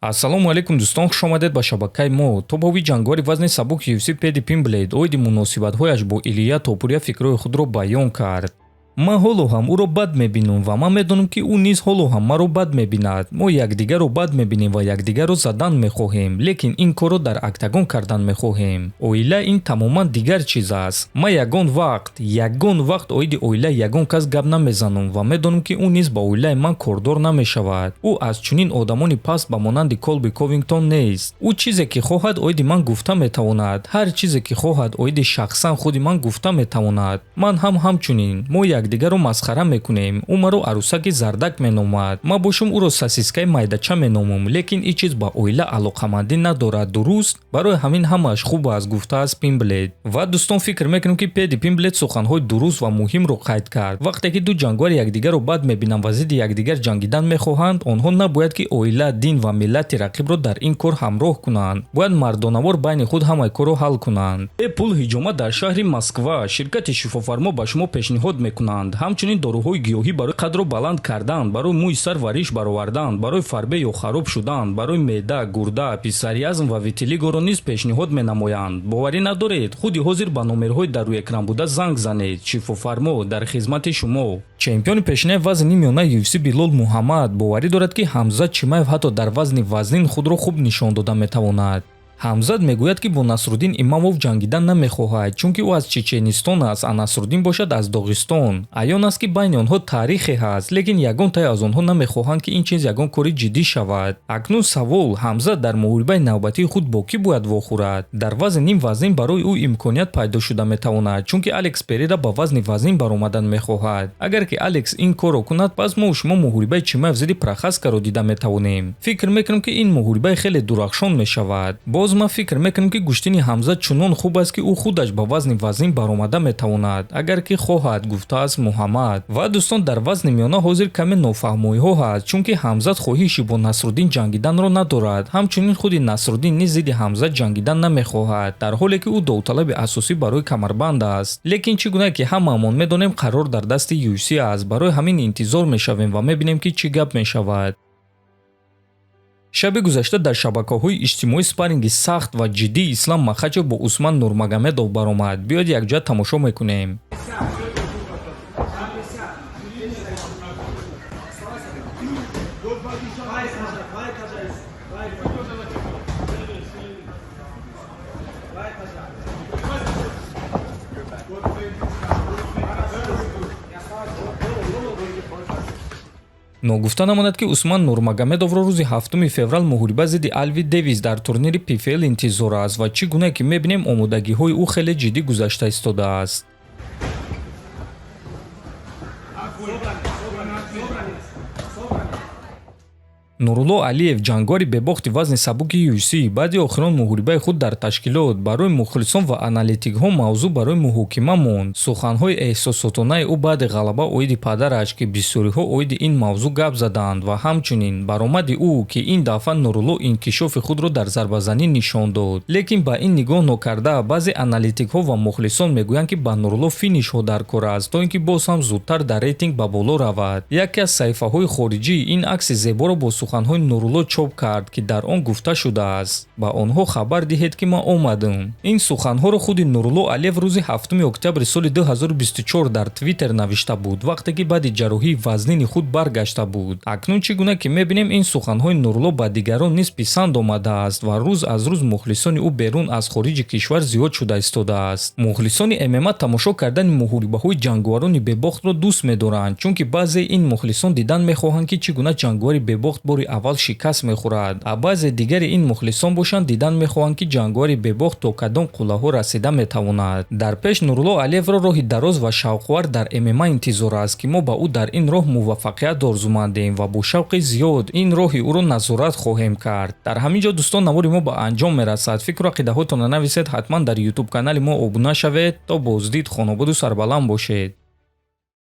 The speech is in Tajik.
Ассалому алайкум, дӯстон, хушомадед ба шабакаи мо. Топовый ҷанговари вазни сабук UFC Педи Пимблет оиди муносибатҳояш бо Илия Топурия фикрҳои худро баён кард. Ман ҳоло ҳам ӯро бад мебинам ва ман медонам, ки ӯ низ ҳоло ҳам маро бад мебинад. Мо якдигарро бад мебинем ва якдигарро задан мехоҳем, лекин ин корро дар октагон кардан мехоҳем. Оила ин тамоман дигар чиз аст. Ман ягон вақт оиди оилаи ягон кас гап намезанам ва медонам, ки ӯ низ ба оилаи ман кордор намешавад. Ӯ аз чунин одамони паст ба монанди Колби Ковингтон нест. Ӯ чизе ки хоҳад, оиди ман гуфта метавонад, ҳар чизе ки хоҳад, оиди шахсан худи ман гуфта метавонад. Ман ҳам ҳамчунин. Мо якдигарро масхара мекунем. Ӯ маро арӯсаки зардак меномад, ман бошам ӯро сосискаи майдача меномам, лекин ин чиз ба оила алоқамандӣ надорад, дуруст? Барои ҳамин ҳамааш хуб аст, гуфтааст Пимблет. Ва дӯстон, фикр мекунем, ки Педи Пимблет суханҳои дуруст ва муҳимро қайд кард. Вақте ки ду ҷанговар якдигарро бад мебинанд ва зидди якдигар ҷангидан мехоҳанд, онҳо набояд ки оила, дин ва миллати рақибро дар ин кор ҳамроҳ кунанд. Бояд мардонавор байни худ ҳамаи корро ҳал кунанд. Бепул ҳиҷома дар шаҳри Москва. Ширкати Шифофармо ба шумо пешниҳод мекунанд ҳамчунин доруҳои гиёҳӣ барои қадро баланд кардан, барои мӯи сар ва риш баровардан, барои фарбе ё хароб шудан, барои меъда, гурда, псориаз ва витилигоро низ пешниҳод менамоянд. Боварӣ надоред? Худи ҳозир ба номерҳои дар рӯи экран буда занг занед. Шифофармо дар хизмати шумо. Чемпиони пешинаи вазни миёнаи UFC Билол Муҳаммад боварӣ дорад, ки Ҳамзат Чимаев ҳатто дар вазни вазнин худро хуб нишон дода метавонад. Ҳамзат мегӯяд, ки бо Насруддин Имамов ҷангидан намехоҳад, чунки ӯ аз Чеченистон аст, а Насруддин бошад аз Доғистон. Аён аст, ки байни онҳо таърихе ҳаст, лекин ягон тае аз онҳо намехоҳанд, ки ин чиз ягон кори ҷиддӣ шавад. Акнун савол: Ҳамзат дар муҳорибаи навбатии худ бо кӣ бояд вохӯрад? Дар вазни ним вазнин барои ӯ имконият пайдо шуда метавонад, чунки Алекс Перера ба вазни вазнин баромадан мехоҳад. Агар ки Алекс ин корро кунад, пас мо шумо муҳорибаи Чимаев зидди Прохаскаро дида метавонем. Фикр мекунам, ки ин муҳорибаи хеле дурахшон мешавад. Боз ман фикр мекунам, ки гӯштини Ҳамзат чунон хуб аст, ки ӯ худаш ба вазни вазнин баромада метавонад, агар ки хоҳад, гуфтааст Муҳаммад. Ва дӯстон, дар вазни миёна ҳозир каме нофаҳмоиҳо ҳаст, чунки Ҳамзат хоҳиши бо Насруддин ҷангиданро надорад. Ҳамчунин худи Насруддин низ зидди Ҳамзат ҷангидан намехоҳад, дар ҳоле ки ӯ довталаби асосӣ барои камарбанд аст. Лекин чӣ гуна ки ҳамаамон медонем, қарор дар дасти UFC аст. Барои ҳамин интизор мешавем ва мебинем, ки чӣ гап мешавад. Шаби гузашта дар шабакаҳои иҷтимоӣ спарринги сахт ва ҷиддии Ислам Махачев бо Усман Нурмагомедов баромад. Биёед, якҷоя тамошо мекунем. Ногуфта намонад, ки Усман Нурмагомедовро рӯзи 7 феврал муҳориба зидди Алви Девис дар турнири ПФЛ интизор аст ва чӣ гуна ки мебинем, омодагиҳои ӯ хеле ҷиддӣ гузашта истодааст. Нурулло Алиев, ҷанговари бебохти вазни сабуки UFC, баъди охирон муҳорибаи худ дар ташкилот барои мухлисон ва аналитикҳо мавзӯъ барои муҳокима монд. Суханҳои эҳсосотонаи ӯ баъди ғалаба оиди падараш, ки бисёриҳо оиди ин мавзӯъ гап заданд, ва ҳамчунин баромади ӯ, ки ин дафъа Нурулло инкишофи худро дар зарбазанӣ нишон дод. Лекин ба ин нигоҳ нокарда, баъзе аналитикҳо ва мухлисон мегӯянд, ки ба Нурулло финишҳо дар кор аст, то ин ки боз ҳам зудтар дар рейтинг ба боло равад. Яке аз саҳифаҳои хориҷӣ ин акси зеборо бо суханҳои Нурулло чоп кард, ки дар он гуфта шудааст: «Ба онҳо хабар диҳед, ки ман омадам». Ин суханҳоро худи Нурулло Алиев рӯзи 7 октябри соли 2024 дар Твиттер навишта буд, вақте ки баъди ҷарроҳии вазнини худ баргашта буд. Акнун чӣ гуна ки мебинем, ин суханҳои Нурулло ба дигарон низ писанд омадааст ва рӯз аз рӯз мухлисони ӯ берун аз хориҷи кишвар зиёд шуда истодааст. Мухлисони ММА тамошо кардани муҳорибаҳои ҷанговарони бебохтро дӯст медоранд, чунки баъзе ин мухлисон дидан мехоҳанд, ки чӣ гуна ҷанговари бебохт бори аввал шикаст мехӯрад, а баъзе дигари ин мухлисон бошанд, дидан мехоҳанд, ки ҷанговари бебохт то кадом қуллаҳо расида метавонад. Дар пеш Нурулло Алиевро роҳи дароз ва шавқовар дар ММА интизор аст, ки мо ба ӯ дар ин роҳ муваффақият орзумандем ва бо шавқи зиёд ин роҳи ӯро назорат хоҳем кард. Дар ҳамин ҷо, дӯстон, навори мо ба анҷом мерасад. Фикру ақидаҳоятонро нависед, ҳатман дар ютуб канали мо обуна шавед. То боздид, хонободу сарбаланд бошед.